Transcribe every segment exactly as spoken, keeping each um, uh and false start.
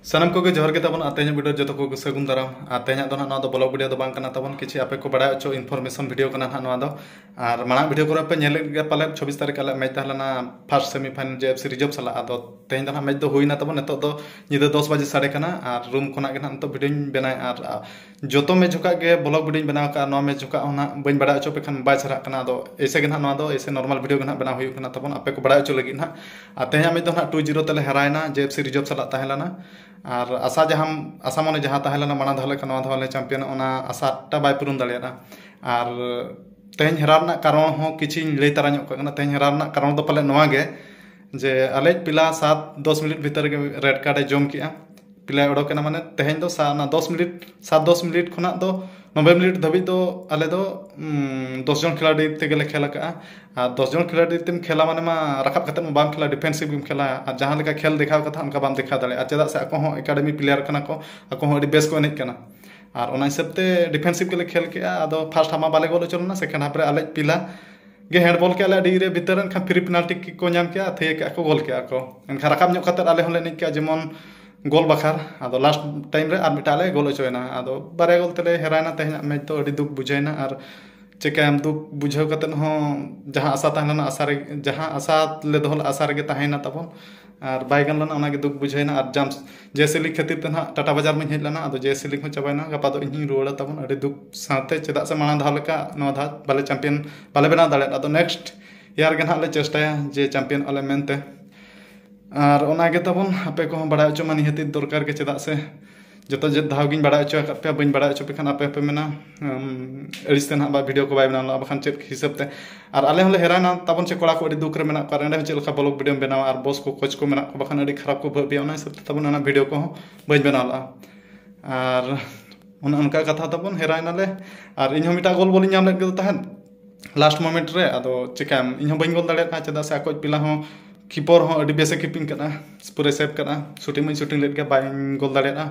ᱥᱟᱱᱟᱢ ᱠᱚᱜᱮ ᱡᱚᱦᱟᱨ ᱜᱮ ᱛᱟᱵᱚᱱ᱾ ᱟᱨ ᱛᱮᱦᱮᱧᱟᱜ ᱵᱷᱤᱰᱤᱭᱳ ᱡᱚᱛᱚ ᱠᱚᱜᱮ ᱥᱟᱹᱜᱩᱱ ᱫᱟᱨᱟᱢ᱾ ᱟᱨ ᱛᱮᱦᱮᱧᱟᱜ ᱫᱚ ᱱᱟᱦᱟᱜ ᱱᱚᱣᱟ ᱫᱚ ᱵᱞᱚᱜ ᱵᱷᱤᱰᱤᱭᱳ ᱫᱚ ᱵᱟᱝ ᱠᱟᱱᱟ ᱛᱟᱵᱚᱱ, ᱠᱤᱪᱷᱤ ᱟᱯᱮ ᱠᱚ ᱵᱟᱲᱟᱭ ᱦᱚᱪᱚ ᱤᱱᱯᱷᱚᱨᱢᱮᱥᱚᱱ ᱵᱷᱤᱰᱤᱭᱳ ᱠᱟᱱᱟ ᱱᱟᱦᱟᱜ ᱱᱚᱣᱟ ᱫᱚ᱾ ᱟᱨ ᱢᱟᱲᱟᱝ ᱵᱷᱤᱰᱤᱭᱳ ᱠᱚᱨᱮ ᱯᱮ ᱧᱮᱞ ᱞᱮᱫ ᱜᱮᱭᱟ ᱯᱟᱞᱮᱫ, ᱪᱷᱚᱵᱵᱤᱥ ᱛᱟᱹᱨᱤᱠᱷ ᱟᱞᱮ ᱢᱮᱪ ᱛᱟᱦᱮᱸ ᱞᱮᱱᱟ ᱯᱷᱟᱨᱥᱴ ᱥᱮᱢᱤ ᱯᱷᱟᱭᱱᱟᱞ ᱡᱮ ᱮᱯᱷ ᱥᱤ ᱨᱤᱡᱟᱨᱵᱷ ᱥᱟᱞᱟᱜ᱾ ᱟᱫᱚ ᱛᱮᱦᱮᱧ ᱫᱚ ᱱᱟᱦᱟᱜ ᱢᱮᱪ ᱫᱚ ᱦᱩᱭᱱᱟ ᱛᱟᱵᱚᱱ᱾ ᱱᱤᱛᱚᱜ ᱫᱚ ᱧᱤᱫᱟᱹ ᱫᱚᱥ ᱵᱟᱡᱮ ᱥᱟᱰᱮ ᱠᱟᱱᱟ ᱟᱨ ᱨᱩᱢ ᱠᱷᱚᱱᱟᱜ ᱜᱮ ᱱᱟᱦᱟᱜ ᱱᱤᱛᱚᱜ ᱵᱷᱤᱰᱤᱭᱳᱧ ᱵᱮᱱᱟᱣᱮᱫᱼᱟ᱾ ᱟᱨ ᱡᱚᱛᱚ ᱢᱮᱪ ᱡᱚᱠᱷᱟᱜ ᱜᱮ ᱵᱞᱚᱜ ᱵᱷᱤᱰᱤᱭᱳᱧ ᱵᱮᱱᱟᱣ ᱟᱠᱟᱫᱼᱟ, ᱱᱚᱣᱟ ᱢᱮᱪ ᱡᱚᱠᱷᱟᱜ ᱦᱚᱸ ᱱᱟᱦᱟᱜ ᱵᱟᱹᱧ ᱵᱟᱲᱟᱭ ᱦᱚᱪᱚ ᱯᱮ ᱠᱷᱟᱱ ᱵᱟᱭ ᱪᱮᱦᱨᱟᱜ ᱠᱟᱱᱟ᱾ ᱟᱫᱚ ᱮᱭᱥᱮ ᱜᱮ ᱱᱟᱦᱟᱜ ᱱᱚᱣᱟ ᱫᱚ ᱮᱭᱥᱮ ᱱᱚᱨᱢᱟᱞ ᱵᱷᱤᱰᱤᱭᱳ ᱜᱮ ᱱᱟᱦᱟᱜ ᱵᱮᱱᱟᱣ ᱦᱩᱭᱩᱜ ᱠᱟᱱᱟ ᱛᱟᱵᱚᱱ, ᱟᱯᱮ ᱠᱚ ᱵᱟᱲᱟᱭ ᱦᱚᱪᱚ ᱞᱟᱹᱜᱤᱫ ᱱᱟᱦᱟᱜ᱾ ᱟᱨ ᱛᱮᱦᱮᱧᱟᱜ ᱢᱮᱪ ᱫᱚ ᱱᱟᱦᱟᱜ ᱴᱩ ᱡᱤᱨᱳ ᱛᱮᱞᱮ ᱦᱟᱨᱟᱭᱮᱱᱟ, ᱡᱮ ᱮᱯᱷ ᱥᱤ ᱨᱤᱡᱟᱨᱵᱷ ᱥᱟᱞᱟᱜ ᱛᱟᱦᱮᱸ ᱞᱮᱱᱟ᱾ ᱟᱨ ᱟᱥᱟ ᱡᱟᱦᱟᱸ, ᱟᱥᱟ ᱢᱚᱱᱮ ᱡᱟᱦᱟᱸ ᱛᱟᱦᱮᱸ ᱞᱮᱱᱟ ᱢᱟᱲᱟᱝ ᱫᱷᱟᱣ ᱞᱮᱠᱟ ᱱᱚᱣᱟ ᱫᱷᱟᱣ ᱞᱮ ᱪᱟᱢᱯᱤᱭᱟᱱᱚᱜ, ᱚᱱᱟ ᱟᱥᱟᱴᱟ ᱵᱟᱭ ᱯᱩᱨᱩᱱ ᱫᱟᱲᱮᱭᱟᱫᱟ᱾ ᱟᱨ ᱛᱮᱦᱮᱧ ᱦᱮᱨᱟᱣ ᱨᱮᱱᱟᱜ ᱠᱟᱨᱚᱱ ᱦᱚᱸ ᱠᱤᱪᱷᱤᱧ ᱞᱟᱹᱭ ᱛᱟᱨᱟ ᱧᱚᱜ ᱠᱟᱜ ᱠᱟᱱᱟ᱾ ᱛᱮᱦᱮᱧ ᱦᱮᱨᱟᱣ ᱨᱮᱱᱟᱜ ᱠᱟᱨᱚᱱ ᱫᱚ ᱯᱟᱞᱮ ᱱᱚᱣᱟ ᱜᱮ, ᱡᱮ ᱟᱞᱮᱭᱤᱡ ᱯᱞᱮᱭᱟᱨ ᱥᱟᱛ ᱫᱚᱥ ᱢᱤᱱᱤᱴ ᱵᱷᱤᱛᱟᱹᱨ ᱨᱮᱜᱮ ᱨᱮᱰ ᱠᱟᱨᱰ ᱮ ᱡᱚᱢ ᱠᱮᱜᱼᱟ᱾ ᱯᱞᱮᱭᱟᱨ ᱚᱰᱚᱠ ᱮᱱᱟ, ᱢᱟᱱᱮ ᱛᱮᱦᱮᱧ ᱫᱚ ᱥᱟ-, ᱚᱱᱟ ᱫᱚᱥ ᱢᱤᱱᱤᱴ, ᱥᱟᱛ ᱫᱚᱥ ᱢᱤᱱᱤᱴ ᱠᱷᱚᱱᱟᱜ ᱫᱚ ᱱᱚᱵᱵᱳᱭ ᱢᱤᱱᱤᱴ ᱫᱷᱟᱹᱵᱤᱡ ᱫᱚ ᱟᱞᱮ ᱫᱚ, ᱩᱢ, ᱫᱚᱥ ᱡᱚᱱ ᱠᱷᱤᱞᱟᱲᱤ ᱛᱮᱜᱮ ᱞᱮ ᱠᱷᱮᱞ ᱟᱠᱟᱜᱼᱟ᱾ ᱟᱨ ᱫᱚᱥ ᱡᱚᱱ ᱠᱷᱤᱞᱟᱲᱤ ᱛᱮᱢ ᱠᱷᱮᱞᱟ ᱢᱟᱱᱮ ᱢᱟ ᱨᱟᱠᱟᱵ ᱠᱟᱛᱮ ᱢᱟ ᱵᱟᱢ ᱠᱷᱮᱞᱟ, ᱰᱤᱯᱷᱮᱱᱥᱤᱵᱷ ᱜᱮᱢ ᱠᱷᱮᱞᱟ᱾ ᱟᱨ ᱡᱟᱦᱟᱸ ᱞᱮᱠᱟ ᱠᱷᱮᱞ ᱫᱮᱠᱷᱟᱣ ᱠᱟᱛᱷᱟ ᱚᱱᱠᱟ ᱵᱟᱢ ᱫᱮᱠᱷᱟᱣ ᱫᱟᱲᱮᱭᱟᱜᱼᱟ᱾ ᱪᱮᱫᱟᱜ ᱥᱮ ᱟᱠᱚ ᱦᱚᱸ ᱮᱠᱟᱰᱮᱢᱤ ᱯᱞᱮᱭᱟᱨ ᱠᱟᱱᱟ ᱠᱚ, ᱟᱠᱚ ᱦᱚᱸ ᱟᱹᱰᱤ ᱵᱮᱥ ᱠᱚ ᱮᱱᱮᱡ ᱠᱟᱱᱟ᱾ ᱟᱨ ᱚᱱᱟ ᱦᱤᱥᱟᱹᱵ ᱛᱮ ᱰᱤᱯᱷᱮᱱᱥᱤᱵᱷ ᱜᱮᱞᱮ ᱠᱷᱮᱞ ᱠᱮᱜᱼᱟ᱾ ᱟᱫᱚ ᱯᱷᱟᱨᱥᱴ ᱦᱟᱯ ᱢᱟ ᱵᱟᱞᱮ ᱜᱳᱞ ᱦᱚᱪᱚ ᱞᱮᱱᱟ, ᱥᱮᱠᱮᱱᱰ ᱦᱟᱯ ᱨᱮ ᱟᱞᱮᱭᱤᱡ ᱯᱤᱞᱟ ᱜᱮ ᱦᱮᱱᱰᱵᱚᱞ ᱠᱮᱜᱼᱟ ᱞᱮ ᱟᱹᱰᱤ ᱮᱨᱤᱭᱟ ᱵᱷᱤᱛᱟᱹᱨ ᱨᱮ, ᱮᱱᱠᱷᱟᱱ ᱯᱷᱨᱤ ᱯᱮᱱᱟᱞᱴᱤ ᱠᱤᱠ ᱠᱚ ᱧᱟᱢ ᱠᱮᱜᱼᱟ, ᱛᱷᱤᱭᱟᱹ ᱠᱮᱜᱼᱟ ᱠᱚ, ᱜᱳᱞ ᱠᱮᱜᱼᱟ ᱠᱚ᱾ ᱮᱱᱠᱷᱟᱱ ᱨᱟᱠᱟᱵ ᱧᱚᱜ ᱠᱟᱛᱮ ᱟᱞᱮ ᱦᱚᱸᱞᱮ ᱮᱱᱮᱡ ᱠᱮᱜᱼᱟ ᱡᱮᱢᱚᱱ ᱜᱳᱞ ᱵᱟᱠᱷᱨᱟ᱾ ᱟᱫᱚ ᱞᱟᱥᱴ ᱴᱟᱭᱤᱢ ᱨᱮ ᱟᱨ ᱢᱤᱫᱴᱟᱝ ᱞᱮ ᱜᱳᱞ ᱦᱚᱪᱚᱭᱮᱱᱟ᱾ ᱟᱫᱚ ᱵᱟᱨᱭᱟ ᱜᱳᱞ ᱛᱮᱞᱮ ᱦᱮᱨᱟᱭᱮᱱᱟ᱾ ᱛᱮᱦᱮᱧᱟᱜ ᱢᱮᱪ ᱫᱚ ᱟᱹᱰᱤ ᱫᱩᱠ ᱵᱩᱡᱷᱟᱹᱣᱮᱱᱟ᱾ ᱟᱨ ᱪᱤᱠᱟᱹᱭᱟᱢ, ᱫᱩᱠ ᱵᱩᱡᱷᱟᱹᱣ ᱠᱟᱛᱮ ᱦᱚᱸ ᱡᱟᱦᱟᱸ ᱟᱥᱟ ᱛᱟᱦᱮᱸ ᱞᱮᱱᱟ, ᱟᱥᱟ ᱨᱮ, ᱡᱟᱦᱟᱸ ᱟᱥᱟ ᱞᱮ ᱫᱚᱦᱚ ᱞᱮᱫ ᱟᱥᱟ ᱨᱮᱜᱮ ᱛᱟᱦᱮᱸᱭᱮᱱᱟ ᱛᱟᱵᱚᱱ᱾ ᱟᱨ ᱵᱟᱭ ᱜᱟᱱ ᱞᱮᱱᱟ, ᱚᱱᱟᱜᱮ ᱫᱩᱠ ᱵᱩᱡᱷᱟᱹᱣᱮᱱᱟ᱾ ᱟᱨ ᱡᱟᱢᱥ-, ᱡᱮ ᱥᱤ ᱞᱤᱜᱽ ᱠᱷᱟᱹᱛᱤᱨ ᱛᱮ ᱱᱟᱦᱟᱜ ᱴᱟᱴᱟ ᱵᱟᱡᱟᱨ ᱢᱟᱧ ᱦᱮᱡ ᱞᱮᱱᱟ, ᱟᱫᱚ ᱡᱮ ᱥᱤ ᱞᱤᱜᱽ ᱦᱚᱸ ᱪᱟᱵᱟᱭᱮᱱᱟ᱾ ᱜᱟᱯᱟ ᱫᱚ ᱤᱧ ᱦᱚᱸᱧ ᱨᱩᱣᱟᱹᱲᱟ ᱛᱟᱵᱚᱱ ᱟᱹᱰᱤ ᱫᱩᱠ ᱥᱟᱶᱛᱮ, ᱪᱮᱫᱟᱜ ᱥᱮ ᱢᱟᱲᱟᱝ ᱫᱷᱟᱣ ᱞᱮᱠᱟ ᱱᱚᱣᱟ ᱫᱷᱟᱣ ᱵᱟᱞᱮ ᱪᱟᱢᱯᱤᱭᱟᱱ, ᱵᱟᱞᱮ ᱵᱮᱱᱟᱣ ᱫᱟᱲᱮᱭᱟᱜᱼᱟ᱾ ᱟᱫᱚ ᱱᱮᱠᱥᱴ ᱤᱭᱟᱨ ᱜᱮ ᱱᱟᱦᱟᱜ ᱞᱮ ᱪᱮᱥᱴᱟᱭᱟ ᱡᱮ ᱪᱟᱢᱯᱤᱭᱟᱱ ᱟᱞᱮ ᱢᱮᱱᱛᱮ᱾ ᱟᱨ ᱚᱱᱟᱜᱮ ᱛᱟᱵᱚᱱ, ᱟᱯᱮ ᱠᱚᱦᱚᱸ ᱵᱟᱲᱟᱭ ᱦᱚᱪᱚ ᱢᱟ ᱱᱤᱦᱟᱹᱛᱤ ᱫᱚᱨᱠᱟᱨ ᱜᱮ, ᱪᱮᱫᱟᱜ ᱥᱮ ᱡᱚᱛᱚ ᱡᱮ ᱫᱷᱟᱣ ᱜᱤᱧ ᱵᱟᱲᱟᱭ ᱦᱚᱪᱚ ᱟᱠᱟᱫ ᱯᱮᱭᱟ, ᱵᱟᱹᱧ ᱵᱟᱲᱟᱭ ᱦᱚᱪᱚ ᱯᱮ ᱠᱷᱟᱱ ᱟᱯᱮ ᱦᱚᱸᱯᱮ ᱢᱮᱱᱟ, ᱩᱢ, ᱟᱹᱲᱤᱥ ᱛᱮ ᱱᱟᱦᱟᱜ ᱵᱟ ᱵᱷᱤᱰᱤᱭᱳ ᱠᱚ ᱵᱟᱭ ᱵᱮᱱᱟᱣ ᱞᱮᱫᱟ, ᱵᱟᱠᱷᱟᱱ ᱪᱮᱫ ᱦᱤᱥᱟᱹᱵ ᱛᱮ᱾ ᱟᱨ ᱟᱞᱮ ᱦᱚᱸᱞᱮ ᱦᱮᱨᱟᱭᱮᱱᱟ ᱛᱟᱵᱚᱱ ᱪᱮ ᱠᱚᱲᱟ ᱠᱚ ᱟᱹᱰᱤ ᱫᱩᱠ ᱨᱮ ᱢᱮᱱᱟᱜ ᱠᱚᱣᱟ, ᱟᱨ ᱮᱸᱰᱮ ᱦᱚᱸ ᱪᱮᱫ ᱞᱮᱠᱟ ᱵᱞᱚᱜ ᱵᱷᱤᱰᱤᱭᱳᱢ ᱵᱮᱱᱟᱣᱟ ᱟᱨ ᱵᱚᱥ ᱠᱚ ᱠᱳᱪ ᱠᱚ ᱢᱮᱱᱟᱜ ᱠᱚᱣᱟ, ᱵᱟᱠᱷᱟᱱ ᱟᱹᱰᱤ ᱠᱷᱟᱨᱟᱯ ᱠᱚ ᱵᱷᱟᱹᱵᱤᱭᱟ᱾ ᱚᱱᱟ ᱦᱤᱥᱟᱹᱵ ᱛᱮ ᱛᱟᱵᱚᱱ ᱚᱱᱟ ᱵᱷᱤᱰᱤᱭᱳ ᱠᱚᱦᱚᱸ ᱵᱟᱹᱧ ᱵᱮᱱᱟᱣ ᱞᱮᱫᱼᱟ᱾ ᱟᱨ ᱚᱱᱮ ᱚᱱᱠᱟ ᱠᱟᱛᱷᱟ ᱛᱟᱵᱚᱱ ᱦᱮᱨᱟᱭᱮᱱᱟᱞᱮ᱾ ᱟᱨ ᱤᱧᱦᱚᱸ ᱢᱤᱫᱴᱟᱝ ᱜᱳᱞ ᱵᱚᱞᱤᱧ ᱧᱟᱢ ᱞᱮᱫ ᱜᱮ ᱛᱟᱦᱮᱸᱫ ᱞᱟᱥᱴ ᱢᱳᱢᱮᱱᱴ ᱨᱮ, ᱟᱫᱚ ᱪᱤᱠᱟᱹᱭᱟᱢ, ᱤᱧᱦᱚᱸ ᱵᱟᱹᱧ ᱜᱳᱞ ᱫᱟᱲᱮᱭᱟᱫᱼᱟ, ᱪᱮᱫᱟᱜ ᱥᱮ ᱟᱠᱚᱭᱤᱡ ᱯᱤᱞᱟ ᱦᱚᱸ, ᱠᱤᱯᱚᱨ ᱦᱚᱸ ᱟᱹᱰᱤ ᱵᱮᱥᱮ ᱠᱤᱯᱤᱝ ᱠᱟᱫᱟ, ᱯᱩᱨᱟᱹ ᱥᱮᱵᱷ ᱠᱟᱫᱟ᱾ ᱥᱩᱴᱤᱝ ᱢᱟᱧ ᱥᱩᱴᱤᱝ ᱞᱮᱫ ᱜᱮᱭᱟ, ᱵᱟᱹᱧ ᱜᱳᱞ ᱫᱟᱲᱮᱭᱟᱫᱼᱟ᱾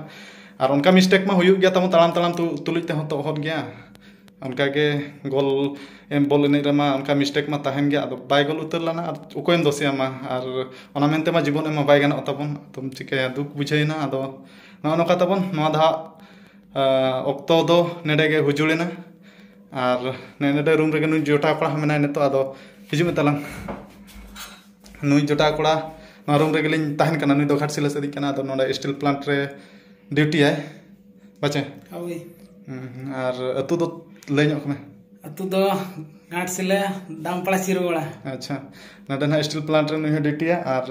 ᱟᱨ ᱚᱱᱠᱟ ᱢᱤᱥᱴᱮᱠ ᱢᱟ ᱦᱩᱭᱩᱜ ᱜᱮᱭᱟ ᱛᱟᱵᱚᱱ, ᱛᱟᱲᱟᱢ ᱛᱟᱲᱟᱢ ᱛᱩ-, ᱛᱩᱞᱩᱡ ᱛᱮᱦᱚᱸ ᱛᱚ ᱚᱦᱚᱫ ᱜᱮᱭᱟ᱾ ᱚᱱᱠᱟᱜᱮ ᱜᱳᱞ ᱮᱢ, ᱵᱚᱞ ᱮᱱᱮᱡ ᱨᱮᱢᱟ ᱚᱱᱠᱟ ᱢᱤᱥᱴᱮᱠ ᱢᱟ ᱛᱟᱦᱮᱱ ᱜᱮᱭᱟ, ᱟᱫᱚ ᱵᱟᱭ ᱜᱳᱞ ᱩᱛᱟᱹᱨ ᱞᱮᱱᱟ ᱟᱨ ᱚᱠᱚᱭᱮᱢ ᱫᱳᱥᱮᱭᱟ ᱢᱟ, ᱟᱨ ᱚᱱᱟ ᱢᱮᱱᱛᱮ ᱢᱟ ᱡᱤᱵᱚᱱ ᱮᱢ ᱢᱟ ᱵᱟᱭ ᱜᱟᱱᱚᱜ ᱛᱟᱵᱚᱱ᱾ ᱟᱫᱚᱢ ᱪᱤᱠᱟᱹᱭᱟ, ᱫᱩᱠ ᱵᱩᱡᱷᱟᱹᱣᱮᱱᱟ᱾ ᱟᱫᱚ ᱱᱚᱜᱼᱚ ᱱᱚᱝᱠᱟ ᱛᱟᱵᱚᱱ ᱱᱚᱣᱟ ᱫᱷᱟᱣ, ᱟ, ᱚᱠᱛᱚ ᱫᱚ ᱱᱮᱰᱮ ᱜᱮ ᱦᱩᱡᱩᱲ ᱮᱱᱟ᱾ ᱟᱨ ᱱᱮ-, ᱱᱮᱰᱮ ᱨᱩᱢ ᱨᱮᱜᱮ ᱱᱩᱭ ᱡᱚᱴᱟᱣ ᱠᱚᱲᱟ ᱦᱚᱸ ᱢᱮᱱᱟᱭ ᱱᱤᱛᱚᱜ, ᱟᱫᱚ ᱦᱤᱡᱩᱜ ᱢᱮ ᱛᱟᱞᱟᱝ᱾ ᱱᱩᱭ ᱡᱚᱴᱟᱣ ᱠᱚᱲᱟ ᱱᱚᱣᱟ ᱨᱩᱢ ᱨᱮᱜᱮ ᱞᱤᱧ ᱛᱟᱦᱮᱱ ᱠᱟᱱᱟ, ᱱᱩᱭ ᱫᱚ ᱜᱷᱟᱴᱥᱤᱞᱟᱹ ᱥᱮᱫ ᱨᱤᱡ ᱠᱟᱱᱟ, ᱟᱫᱚ ᱱᱚᱰᱮ ᱥᱴᱤᱞ ᱯᱞᱟᱱᱴ ᱨᱮ ᱰᱤᱭᱩᱴᱤᱭᱟᱭ᱾ ᱵᱟᱪᱮ? ᱦᱳᱭ᱾ ᱦᱩᱸ, ᱟᱨ ᱟᱹᱛᱩ ᱫᱚ ᱞᱟᱹᱭ ᱧᱚᱜ ᱠᱟᱱᱟ? ᱟᱹᱛᱩ ᱫᱚ ᱜᱷᱟᱴᱥᱤᱞᱟᱹ, ᱫᱟᱢᱯᱟᱲᱟ ᱪᱤᱨᱩᱜᱚᱲᱟ᱾ ᱟᱪᱪᱷᱟ, ᱱᱚᱰᱮ ᱱᱟᱦᱟᱜ ᱥᱴᱤᱞ ᱯᱞᱟᱱᱴ ᱨᱮ ᱱᱩᱭ ᱦᱚᱸ ᱰᱤᱭᱩᱴᱤᱭᱟ᱾ ᱟᱨ,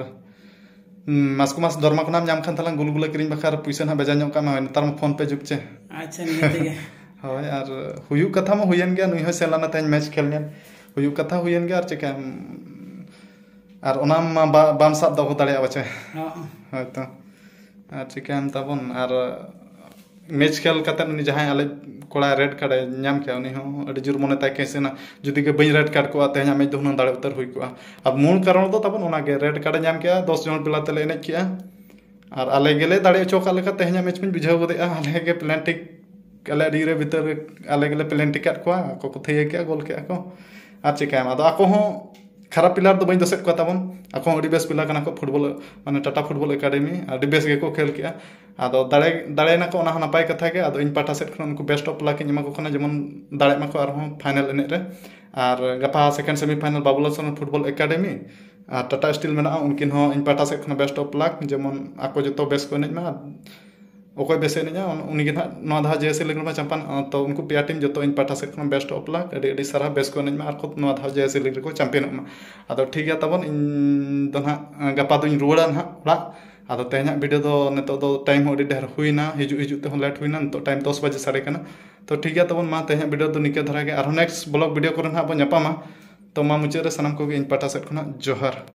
ᱦᱩᱸ, ᱢᱟᱥᱠᱚ ᱢᱟᱥ ᱫᱚᱨᱢᱟ ᱠᱚ ᱱᱟᱢ ᱧᱟᱢ ᱠᱷᱟᱱ ᱛᱟᱞᱟᱝ ᱜᱩᱞᱜᱩᱞᱟᱹ ᱠᱤᱨᱤᱧ ᱵᱟᱠᱷᱨᱟ ᱯᱩᱭᱥᱟᱹ ᱱᱟᱦᱟᱜ ᱵᱷᱮᱡᱟ ᱧᱚᱜ ᱠᱟᱜ ᱢᱮ᱾ ᱦᱳᱭ, ᱱᱮᱛᱟᱨ ᱢᱟ ᱯᱷᱳᱱ ᱯᱮ ᱡᱩᱜᱽ ᱪᱮ᱾ ᱟᱪᱪᱷᱟ, ᱱᱤᱦᱟᱹᱛ ᱜᱮ᱾ ᱦᱳᱭ, ᱟᱨ ᱦᱩᱭᱩᱜ ᱠᱟᱛᱷᱟ ᱢᱟ ᱦᱩᱭᱮᱱ ᱜᱮᱭᱟ, ᱱᱩᱭ ᱦᱚᱸᱭ ᱥᱮᱱ ᱞᱮᱱᱟ ᱛᱮᱦᱮᱧ ᱢᱮᱪ ᱠᱷᱮᱞ ᱧᱮᱞ᱾ ᱦᱩᱭᱩᱜ ᱠᱟᱛᱷᱟ ᱦᱩᱭᱮᱱ ᱜᱮᱭᱟ, ᱟᱨ ᱪᱤᱠᱟᱹᱭᱟᱢ? ᱟᱨ ᱚᱱᱟ ᱢᱟ ᱵᱟ-, ᱵᱟᱢ ᱥᱟᱵ ᱫᱚᱦᱚ ᱫᱟᱲᱮᱭᱟᱜᱼᱟ ᱯᱟᱪᱮ᱾ ᱦᱚᱸ᱾ ᱦᱳᱭᱛᱚ᱾ ᱟᱨ ᱪᱤᱠᱟᱹᱭᱟᱢ ᱛᱟᱵᱚᱱ? ᱟᱨ ᱢᱮᱪ ᱠᱷᱮᱞ ᱠᱟᱛᱮ ᱩᱱᱤ ᱡᱟᱦᱟᱸᱭ ᱟᱞᱮ ᱠᱚᱲᱟ ᱨᱮᱰ ᱠᱟᱨᱰ ᱮ ᱧᱟᱢ ᱠᱮᱜᱼᱟ, ᱩᱱᱤ ᱦᱚᱸ ᱟᱹᱰᱤ ᱡᱳᱨ ᱢᱚᱱᱮ ᱛᱟᱭ ᱠᱮᱥ ᱮᱱᱟ, ᱡᱩᱫᱤ ᱜᱮ ᱵᱟᱹᱧ ᱨᱮᱰ ᱠᱟᱨᱰ ᱠᱚᱜᱼᱟ, ᱛᱮᱦᱮᱧᱟᱜ ᱢᱮᱪ ᱫᱚ ᱦᱩᱱᱟᱹᱝ ᱫᱟᱲᱮ ᱩᱛᱟᱹᱨ ᱦᱩᱭ ᱠᱚᱜᱼᱟ᱾ ᱟᱨ ᱢᱩᱞ ᱠᱟᱨᱚᱱ ᱫᱚ ᱛᱟᱵᱚᱱ ᱚᱱᱟᱜᱮ, ᱨᱮᱰ ᱠᱟᱨᱰ ᱮ ᱧᱟᱢ ᱠᱮᱜᱼᱟ, ᱫᱚᱥ ᱡᱚᱱ ᱯᱞᱮᱭᱟᱨ ᱛᱮᱞᱮ ᱮᱱᱮᱡ ᱠᱮᱜᱼᱟ᱾ ᱟᱨ ᱟᱞᱮ ᱜᱮᱞᱮ ᱫᱟᱲᱮ ᱦᱚᱪᱚ ᱟᱠᱟᱫ ᱞᱮᱠᱟ ᱛᱮᱦᱮᱧᱟᱜ ᱢᱮᱪ ᱢᱟᱧ ᱵᱩᱡᱷᱟᱹᱣ ᱜᱚᱫᱮᱜᱼᱟ᱾ ᱟᱞᱮ ᱜᱮ ᱯᱮᱱᱟᱞᱴᱤ, ᱟᱞᱮ ᱟᱹᱰᱤ ᱨᱮ ᱵᱷᱤᱛᱟᱹᱨ ᱨᱮ ᱟᱞᱮ ᱜᱮᱞᱮ ᱯᱮᱱᱟᱞᱴᱤ ᱠᱟᱫ ᱠᱚᱣᱟ, ᱟᱠᱚ ᱠᱚ ᱛᱷᱟᱹᱭᱟᱹ ᱠᱮᱜᱼᱟ, ᱜᱳᱞ ᱠᱮᱜᱼᱟ ᱠᱚ᱾ ᱟᱨ ᱪᱤᱠᱟᱹᱭᱟᱢ? ᱟᱫᱚ ᱟᱠᱚ ᱦᱚᱸ ᱠᱷᱟᱨᱟᱯ ᱯᱞᱮᱭᱟᱨ ᱫᱚ ᱵᱟᱹᱧ ᱫᱳᱥᱮᱫ ᱠᱚᱣᱟ ᱛᱟᱵᱚᱱ, ᱟᱠᱚ ᱦᱚᱸ ᱟᱹᱰᱤ ᱵᱮᱥ ᱯᱞᱮᱭᱟᱨ ᱠᱟᱱᱟ ᱠᱚ, ᱯᱷᱩᱴᱵᱚᱞ, ᱢᱟᱱᱮ ᱴᱟᱴᱟ ᱯᱷᱩᱴᱵᱚᱞ ᱮᱠᱟᱰᱮᱢᱤ, ᱟᱹᱰᱤ ᱵᱮᱥ ᱜᱮᱠᱚ ᱠᱷᱮᱞ ᱠᱮᱜᱼᱟ᱾ ᱟᱫᱚ ᱫᱟᱲᱮ, ᱫᱟᱲᱮᱭᱮᱱᱟ ᱠᱚ, ᱚᱱᱟ ᱦᱚᱸ ᱱᱟᱯᱟᱭ ᱠᱟᱛᱷᱟ ᱜᱮ᱾ ᱟᱫᱚ ᱤᱧ ᱯᱟᱦᱴᱟ ᱥᱮᱫ ᱠᱷᱚᱱ ᱩᱱᱠᱩ ᱵᱮᱥᱴ ᱚᱯᱷ ᱞᱟᱠ ᱤᱧ ᱮᱢᱟ ᱠᱚ ᱠᱟᱱᱟ, ᱡᱮᱢᱚᱱ ᱫᱟᱲᱮᱜ ᱢᱟᱠᱚ ᱟᱨᱦᱚᱸ ᱯᱷᱟᱭᱱᱮᱞ ᱮᱱᱮᱡ ᱨᱮ᱾ ᱟᱨ ᱜᱟᱯᱟ second semi final Babulal Soren football academy ᱟᱨ ᱴᱟᱴᱟ ᱥᱴᱤᱞ ᱢᱮᱱᱟᱜᱼᱟ, ᱩᱱᱠᱤᱱ ᱦᱚᱸ ᱤᱧ ᱯᱟᱦᱴᱟ ᱥᱮᱫ ᱠᱷᱚᱱ ᱵᱮᱥᱴ ᱚᱯᱷ ᱞᱟᱠ, ᱡᱮᱢᱚᱱ ᱟᱠᱚ ᱡᱚᱛᱚ ᱵᱮᱥ ᱠᱚ ᱮᱱᱮᱡ ᱢᱟ᱾ ᱚᱠᱚᱭ ᱵᱮᱥᱮ ᱮᱱᱮᱡᱼᱟ, ᱩᱱ-, ᱩᱱᱤ ᱜᱮ ᱱᱟᱦᱟᱜ ᱱᱚᱣᱟ ᱫᱷᱟᱣ ᱡᱮ ᱮᱥ ᱥᱤ ᱞᱤᱜᱽ ᱨᱮᱢᱟ ᱪᱟᱢᱯᱟᱱ᱾ ᱛᱚ, ᱩᱱᱠᱩ ᱯᱮᱭᱟ ᱴᱤᱢ ᱡᱚᱛᱚ ᱤᱧ ᱯᱟᱦᱴᱟ ᱥᱮᱫ ᱠᱷᱚᱱ ᱵᱮᱥᱴ ᱚᱯᱷ ᱞᱟᱠ, ᱟᱹᱰᱤ ᱟᱹᱰᱤ ᱥᱟᱨᱦᱟᱣ, ᱵᱮᱥ ᱠᱚ ᱮᱱᱮᱡ ᱢᱟ ᱟᱨ ᱠᱚ ᱱᱚᱣᱟ ᱫᱷᱟᱣ ᱡᱮ ᱮᱥ ᱥᱤ ᱞᱤᱜᱽ ᱨᱮᱠᱚ ᱪᱟᱢᱯᱤᱭᱟᱱᱚᱜ ᱢᱟ᱾ ᱟᱫᱚ ᱴᱷᱤᱠ ᱜᱮᱭᱟ ᱛᱟᱵᱚᱱ, ᱤᱧ ᱫᱚ ᱱᱟᱦᱟᱜ ᱜᱟᱯᱟ ᱫᱚᱧ ᱨᱩᱣᱟᱹᱲᱟ ᱱᱟᱦᱟᱜ ᱚᱲᱟᱜ᱾ ᱟᱫᱚ ᱛᱮᱦᱮᱧᱟᱜ ᱵᱷᱤᱰᱤᱭᱳ ᱫᱚ ᱱᱤᱛᱚᱜ ᱫᱚ ᱴᱟᱭᱤᱢ ᱦᱚᱸ ᱟᱹᱰᱤ ᱰᱷᱮᱨ ᱦᱩᱭᱱᱟ, ᱦᱤᱡᱩᱜ ᱦᱤᱡᱩᱜ ᱛᱮᱦᱚᱸ ᱞᱮᱴ ᱦᱩᱭᱱᱟ, ᱱᱤᱛᱚᱜ ᱴᱟᱭᱤᱢ ᱫᱚᱥ ᱵᱟᱡᱮ ᱥᱟᱰᱮ ᱠᱟᱱᱟ᱾ ᱛᱚ, ᱴᱷᱤᱠ ᱜᱮᱭᱟ ᱛᱟᱵᱚᱱ, ᱢᱟ ᱛᱮᱦᱮᱧᱟᱜ ᱵᱷᱤᱰᱤᱭᱳ ᱫᱚ ᱱᱤᱝᱠᱟᱹ ᱫᱷᱟᱨᱟ ᱜᱮ, ᱟᱨᱦᱚᱸ ᱱᱮᱠᱥᱴ ᱵᱞᱚᱜ ᱵᱷᱤᱰᱤᱭᱳ ᱠᱚᱨᱮ ᱱᱟᱦᱟᱜ ᱵᱚᱱ ᱧᱟᱯᱟᱢᱟ᱾ ᱛᱚ, ᱢᱟ ᱢᱩᱪᱟᱹᱫ ᱨᱮ ᱥᱟᱱᱟᱢ ᱠᱚᱜᱮ ᱤᱧ ᱯᱟᱦᱴᱟ ᱥᱮᱫ ᱠᱷᱚᱱᱟᱜ ᱡᱚᱦᱟᱨ᱾